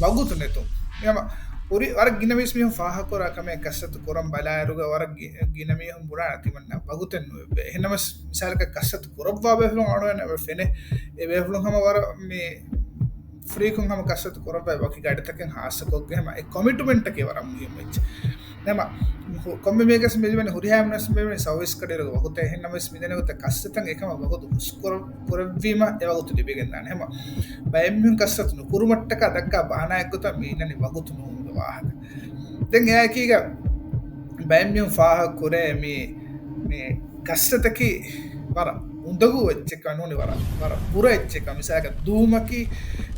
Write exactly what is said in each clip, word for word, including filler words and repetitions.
ވަގުތު ނެތުން. އެހެންވީމަ ހުރި ވަރަށް ގިނަ މީސް މީހުން ފާހަގަކުރާ ކަމެއް ކަސްރަތު ކުރަން ބަލާއިރުގަ ވަރަށް ގި-، ގިނަ މީހުން ބުނާނެ ތިމަންނަ ވަގުތެއް ނުވެއްވޭ. އެހެންނަމަސް މިސާލަކަށް ކަސްރަތު ކުރައްވާ ބޭފުޅުން އަޅުގަނޑަށް ފެނޭ. އެ ބޭފުޅުން ހަމަ ވަރަށް މި ފްރީކުން ހަމަ ކަސްރަތު ކުރައްވާ ވަކި ގަޑިތަކެއް ހާއްސަކޮށްގެ ހަމަ އެ ކޮމިޓްމަންޓަކީ ވަރަށް މުހިއްމު އެއްޗެއް. ނަމަ، ކޮންމެ މީހަކަސް މި ލިބެނީ ހުރިހާ މީހަކަސް މި ލިބެނީ ސަރވިސް ގަޑިއިރުގެ ވަގުތެއް. އެހެންނަމަވެސް މިދެނެގޮތަށް ކަސްރަތަށް އެކަމަށް ވަގުތު ހުސްކުރ-، ކުރެއްވީމަ އެ ވަގުތު ލިބިގެންދާނެ. ހަމަ ބައެއްމީހުން ކަސްރަތު ނުކުރުމަށްޓަކާ ދައްކާ ބަހަނާއެއްގޮތަށް މި އިންނަނީ ވަގުތު ނޫނުގެ ވާހަކަ. ދެން އެއާއެކީގަ ބައެއްމީހުން ފާހަގަކުރޭ މި، މި ކަސްރަތަކީ ވަރަށް އުނދަގޫ އެއްޗެއްކަން ނޫނީ، ވަރަށް، ވަރަށް ބުރަ އެއްޗެއްކަން. މިސާލަކަށް ދޫމަކީ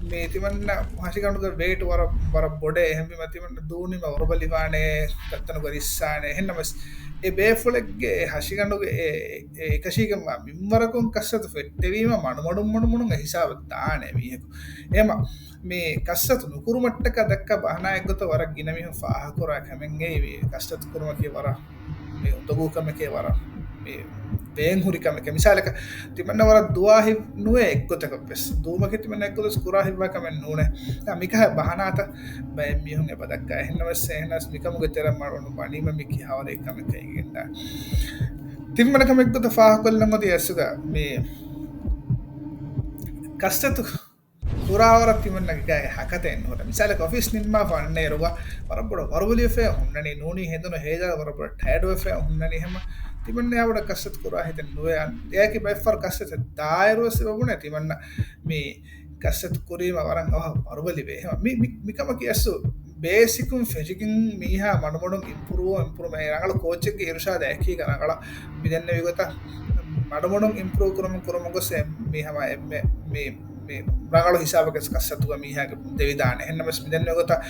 މި ތިމަންނަ ހަށިގަނޑުގެ ވޭޓް ވަރަށް، ވަރަށް ބޮޑޭ. އެހެންވީމަ ތިމަންނަ ދޫނީމަ ވަރުބަލިވާނެ، ތައްތަނުގަ ރިއްސާނެ. އެހެންނަމަސް އެ ބޭފުޅެއްގެ އެ ހަށިގަނޑުގެ އެ، އެ އެކަށީގެންވާ މިންވަރަކުން ކަސްރަތު ފެއްޓެވީމަ މަޑުމަޑުން މަޑުމަޑުން އެ ހިސާބަށް ދާނެ މީހަކު. އެހެންވީމަ މި ކަސްރަތު ނުކުރުމަށްޓަކާ ދައްކާ ބަހަނާއެއްގޮތަށް ވަރަށް ގިނަ މީހުން ފާހަގަކުރާ ކަމެއްގައި މި ކަސްރަތު ކުރުމަކީ ވަރަށް މި އުނދަގޫ ކަމެކޭ، ވަރަށް މި ވޭން ހުރި ކަމެކޭ. މިސާލަކަށް ތިމަންނަ ވަރަށް ދުވާހި ނުވޭ އެއްގޮތަކަށް ވެސް. ދޫމަކީ ތިމަންނަ އެއްގޮތަސް ކުރާ ހިތްވާ ކަމެއް ނޫނޭ. މިކަހަ ބަހަނާތައް ބައެއް މީހުން އެބަ ދައްކާ. އެހެންނަމަވެސް، އެހެނަސް މިކަމުގެ ތެރެއަށް މަޑުން ވަނީމަ މި ކިހާވަރެއް ކަމެއް ކައިގެންދާ. ތިންވަނަ ކަމެއްގޮތަށް ފާހަގަކޮށްލަން އޮތީ އަސްލުގަ މި ކަސްރަތު ކުރާވަރަށް ތިމަންނަގެ ގާތް ހަކަތައެއް ނުހުރޭ. މިސާލަކަށް އޮފީސް ނިންމާފަ އަންނައިރުގަ ވަރަށް ބޮޑަށް ވަރުބަލިވެފައި ހުންނަނީ، ނޫނީ ހެނދުނު ހޭދާ ވަރަށް ބޮޑަށް ޓަޔަޑްވެފައި ހުންނަނީ. ހަމަ ތިމަންނަ އެއާ ބޮޑަށް ކަސްރަތު ކުރާ ހިތެއް ނުވޭ. އަން-، އެއާއެކީ ބައެއްފަހަރު ކަސްރަތަށް ދާއިރުވެސް އެބަ ބުނޭ ތިމަންނަ މި ކަސްރަތު ކުރީމަ ވަރަށް އަވަހަށް ވަރުބަލިވޭ. ހަމަ މި، މި، މިކަމަކީ އަސްލު ބޭސިކުން ފެށިގެން މީހާ މަޑުމަޑުން އިމްޕްރޫވް، އިމްޕްރޫވް، މި ރަނގަޅު ކޯޗެއްގެ އިރުޝާދާ އެކީގަ ރަނގަޅަށް މި ދެންނެވި ގޮތަށް މަޑުމަޑުން އިމްޕްރޫވް ކުރަމުން، ކުރަމުން ގޮސް އެ މީ ހަމަ އެންމެ މި، މި ރަނގަޅު ހިސާބަކަށް ކަސްރަތުގަ މީހާގެ ދެވިދާނެ. އެހެންނަމަސް މި ދެންނެވި ގޮތަށް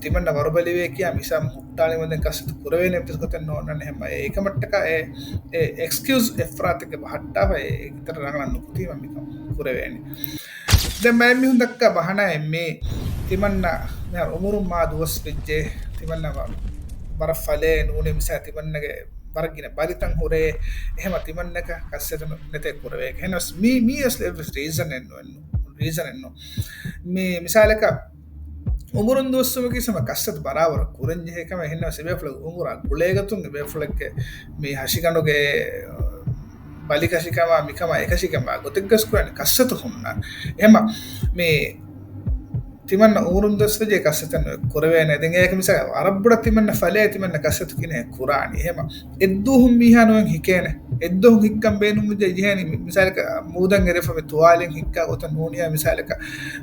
ތިމަންނަ ވަރުބަލިވޭ ކިޔާ މި ހިސާބުން ހުއްޓާލީމަ ދެން ކަސްރަތު ކުރެވޭނެ އެއްވެސް ގޮތެއް ނޯންނާނެ. ހަމަ އެ އެކަމަށްޓަކާ އެ، އެ އެކްސްކިއުޒް އެއްފަރާތެއްގެ ބަހައްޓާފަ އެ އެތައް ރަނގަޅަށް ނުކުތީމަ މިކަން ކުރެވޭނެ. ދެން ބައެއް މީހުން ދައްކާ ބަހަނާއެއް މީ، ތިމަންނަ މިހާރު އުމުރުން މާ ދުވަސް ވެއްޖެ، ތިމަންނަ ވަ-، ވަރަށް ފަލޭ ނޫނީ، މިސާ ތިމަންނަގެ ވަރަށް ގިނަ ބަލިތައް ހުރޭ، އެހެމަ ތިމަންނަކަށް ކަސްރަތު ނެތޭ ކުރެވޭ. އެހެނަސް މީ، މީ އަސްލު އެއްވެސް ރީޒަނެއް ނު-، ރީޒަނެއް ނޫން. މި މިސާލަކަށް އުމުރުން ދުވަސްވުމަކީ ހަމަ ކަސްރަތު ބަރާބަރަށް ކުރަން ޖެހޭ ކަމެއް. އެހެންނަމަ އެބޭފުޅެއްގެ އުމުރާ ގުޅޭގޮތުން އެބޭފުޅެއްގެ މި ހަށިގަނޑުގެ ބަލިކަށިކަމާ މިކަމާ އެކަށީގެންވާ ގޮތެއްގަސް ކުރާނެ ކަސްރަތު ހުންނާނެ. އެހެމަ މި ތިމަންނަ އުމުރުން ދުވަސްވެއްޖެ ކަސްރަތެއް ކުރެވޭނެ. ދެން އޭގެ މިސާލަށް ވަރަށް ބޮޑަށް ތިމަންނަ ފަލޭ ތިމަންނަ ކަސްރަތު ކިހިނެއް ކުރާނީ. އެހެމަ އެއްދުވަހުން މީހާ ނުވެން ހިކޭނެ. އެއްދުވަހުން ހިއްކަން ބޭނުންވެއްޖެ ޖެހޭނީ. މި-، މިސާލަކަށް މޫދަން އެރިފަ މި ތުވާލެއް ހިއްކާ ގޮތަށް ނޫނިހާ މިސާލަކަށް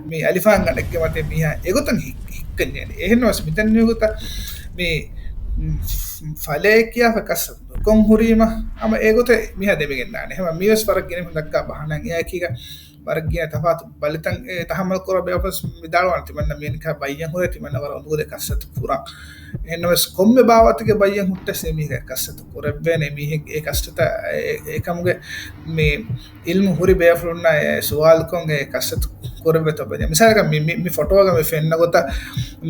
މި އަލިފާން ގަނޑެއްގެ މަތިން މީހާ އެގޮތަށް ހި-، ހިއްކަން ޖެހޭނެ. އެހެންނަމަސް މިތަން ނިޔުގޮތަށް މި، މް، ފަލޭ ކިޔާފަ ކަސް ނުކޮން ހުރީމަ ހަމަ އެގޮތެއް މީހާ ދެމިގެންދާނެ. ހަމަ މީވެސް ވަރަށް ގިނަ މީހުން ދައްކާ ބަހަނައެއް. އެއާއެކީގަ ވަރަށް ގިނަ ތަފާތު ބަލިތައް އެ ތަހައްމަލް ކުރާ ބޭފުޅުން ވިދާޅުވާނެ ތިމަންނަ މީނިކާ ބައްޔަށް ހުރޭ ތިމަންނަ ވަރަށް އުނދަގޫލެއް ކަސްރަތު ކުރަން. އެހެންނަމަސް ކޮންމެ ބާވަތެއްގެ ބައްޔަށް ހުއްޓަސް އެމީހެއް ކަސްރަތު ކުރެއްވޭނެ. އެމީހެއް އެ ކަސްރަތަށް އެ، އެކަމުގެ މި އިލްމު ހުރި ބޭފުޅުންނާ އެ ސުވާލުކޮށް އެ ކަސްރަތު ކުރެއްވޭތޯ ބަލަން. މިސާލަކަށް މި، މި، މި ފޮޓޯގަ މި ފެންނަ ގޮތަށް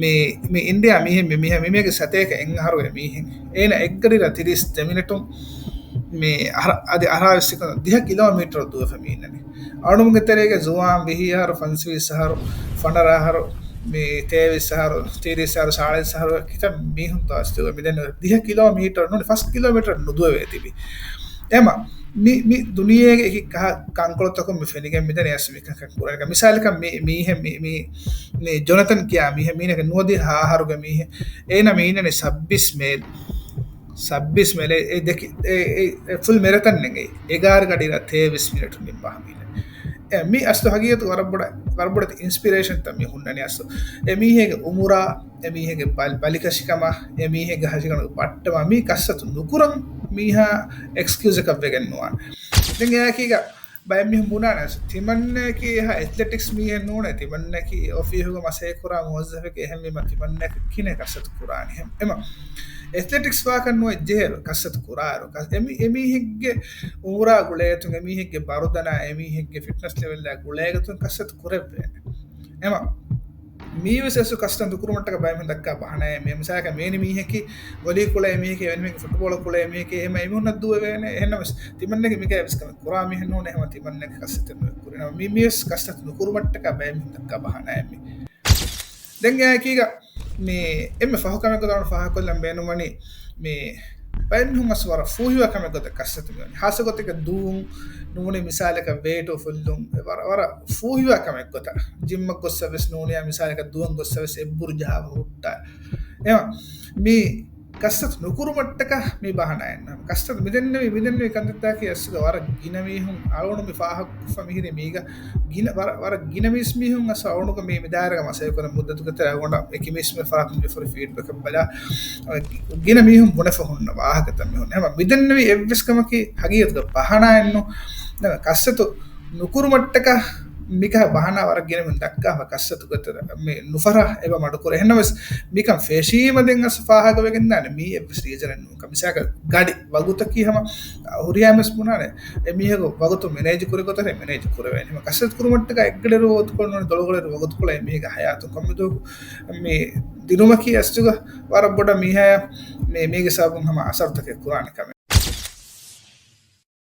މި، މި އިންޑިއާ މީހެއް މި، މީހާ މި، މީގެ ސަތޭކަ އެއް އަހަރުގެ މީހެއް. އޭނަ އެއްގަޑިއަށް ތިރީސް ދެ މިނެޓުން މި އަހަރ-، އަދި އަހަރާ ވިސް ސެކަންޑް ދިހަ ކިލޯމީޓަރު ދުވެފަ މީނަނީ. އަޅުމުގެ ތެރޭގެ ޒުވާން ވިހި އަހަރު، ފަންސަވީސް އަހަރު، ފަނަރަ އަހަރު، މި ތޭވީސް އަހަރު، ތިރީސް އަހަރު، ސާޅީސް އަހަރު ކިތައް މީހުން ތާސްތުގަ މިދެން ދިހަ ކިލޯމީޓަރ ނޫނީ ފަސް ކިލޯމީޓަރ ނުދުވެވޭ ތިބި. އެމަ މި، މި ދުނިޔޭގެ އެކި ކަހަ-، ކަންކޮޅުތަކުން މި ފެނިގެން މިދަނީ އަސް މިކަންކަން ކުރަން. މިސާލަކަށް މި، މީހެއް މި، މި، މި ޖޮނަތަން ކިޔާ މީހެއް މީނަކަށް ނުވަދިހަ އަހަރުގެ މީހެއް. އޭނަ މީނަނީ ސައްބީސް މޭލް. ސައްބީސް މޭލް އެ، އެ ދެކި-، އެ، އެ، އެ ފުލް މެރަތަން ނެގޭ. އެގާރަ ގަޑިއިރަށް ތޭވީސް މިނެޓު ނިންމާ މީނަ. އެ، މި އަސްލު ހަގީގަތު ވަރަށް ބޮޑަ-، ވަރަށް ބޮޑެތި އިންސްޕިރޭޝަންތައް މި ހުންނަނީ އަސްލު. އެ މީހެއްގެ އުމުރާ، އެ މީހެއްގެ ބަލި-، ބަލިކަށިކަމާ، އެ މީހެއްގެ ހަށިގަނޑު ބައްޓަމާ މީ ކަސްރަތު ނުކުރަން މީހާ އެކްސްކިއުޒަކަށް ވެގެން ނުވާނެ. ދެން އެއާއެކީގަ ބައެއް މީހުން ބުނާނެ، ތިމަންނައަކީ އެހާ އެތްލެޓިކްސް މީހެއް ނޫނޭ، ތިމަންނައަކީ އޮފީހުގަ މަސައްކަތްކުރާ މުވައްޒަފެކޭ، އެހެންވީމަ ތިމަންނައަކަށް ކިހިނެއް ކަސްރަތު ކުރާނީ؟ އެމަ އެތްލެޓިކްސް ވާކަށް ނުވެއްޖެހޭ ކަސްރަތު ކުރާއިރު، ކަސް-، އެމީ-، އެމީހެއްގެ އުމުރާ ގުޅޭގޮތުން، އެމީހެއްގެ ބަރުދަނާ، އެމީހެއްގެ ފިޓްނަސް ލެވެލްއާ ގުޅޭގޮތުން ކަސްރަތު ކުރެއްވޭނެ. އެމަ މީވެސް އެސު ކަސްރަތު ނުކުރުމަށްޓަކަ ބައެއް މީހުން ދައްކާ ބަހަނާއެއް. މި މިސާލަކަށް މޭނި މީހަކީ ވޮލީ ކުޅޭ މީހެކޭ، އެވެނި މީހަކީ ފުޓްބޯޅަ ކުޅޭ މީހެކޭ، އެހެމަ އެމީހުންނަށް ދުވެވޭނެ. އެހެންނަމަސް ތިމަންނަގެ މިކައި ވެސް ކަމެއް ކުރާ މީހެއް ނޫނޭ، އެހެމަ ތިމަންނަގެ ކަސްރަތެއް ނުވެ ކުރިނަމަ މި މިވެސް ކަސްރަތު ނުކުރުމަށްޓަކާ ބައެއް މީހުން ދައްކާ ބަހަނާއެއް މި. ދެން އެކީގަ މި އެންމެ ފަހު ކަމެއް ގޮތަށް ފާހަގަކޮށްލަން ބޭނުންވަނީ މި ބައެއް މީހުން އަސް ވަރަށް ފޫހިވާ ކަމެއް ގޮތަށް ކަސްރަތު މިވަނީ. ހާއްސަ ގޮތެއްގަ ދުވުން ނޫނީ މިސާލަކަށް ވޭޓު ފުއްލުން ވަރަށް، ވަރަށް ފޫހިވާ ކަމެއް ގޮތަށް. ޖިންމަށް ގޮއްސަ ވެސް ނޫނިއްޔާ މިސާލަކަށް ދުވަން ގޮއްސަ ވެސް އެއްބުރު ޖަހާފަ ހުއްޓާ. އެހެން މި ކަސްރަތު ނުކުރުމަށްޓަކާ މި ބަހަނާއެއް ނޫން. ކަސްރަތު މިދެންނެވި، މިދެންނެވި ކަންތައްތަކީ އަސްލުގަ ވަރަށް ގިނަ މީހުން އަޅުގަނޑު މި ފާހަގަކޮށްފަ މިހިރީ މީގަ ގިނަ، ވަރަށް، ވަރަށް ގިނަ މީސް މީހުން އަސް އަޅުގަނޑުގަ މި، މި ދާއިރާގަ މަސައްކަތްކުރަން މުއްދަތުގަ ތެރޭ އަޅުގަނޑަށް އެކި މީސް މި ފާހަގަކުރި ފީޑްބެކަށް ބަލާ ގިނަ މީހުން ބުނެފަ ހުންނަ ވާހަކަތައް މި ހުންނަ. ހަމަ މިދެންނެވި އެއްވެސް ކަމަކީ ހަގީގަތުގަ ބަހަނާއެއް ނޫން. ކަސްރަތު ނުކުރުމަށްޓަކާ މިކަހަ ބަހަނާ ވަރަށް ގިނަ މި ދައްކާފަ ކަސްރަތުގެ ތެރޭ މި ނުފަހަރާ އެބަ މަޑުކުރޭ. އެހެންނަމަވެސް މިކަން ފެށީމަ ދެން އަސް ފާހަގަވެގެންދާނެ މީ އެއްވެސް ރީޒަނެއް ނޫން. މިސާލަކަށް ގަޑި ވަގުތަކީ ހަމަ ހުރިހާ ވެސް ބުނާނެ އެމީހަކު ވަގުތު މެނޭޖް ކުރި ގޮތަށް މެނޭޖް ކުރެވޭނެ. ހަމަ ކަސްރަތު ކުރުމަށްޓަކާ އެއްގަޑިއިރު ވަގުތުކޮޅު ނޫނީ ދޮޅުގަޑިއިރު ވަގުތުކޮޅު އެމީހެއްގެ ހަޔާތުން ކޮންމެދުވަހަކު މި ދިނުމަކީ އަސްލުގަ ވަރަށް ބޮޑަށް މީހާޔަށް މި، މީގެ ސަބަބުން ހަމަ އަސަރުތަކެއް ކުރާނެ ކަމެއް.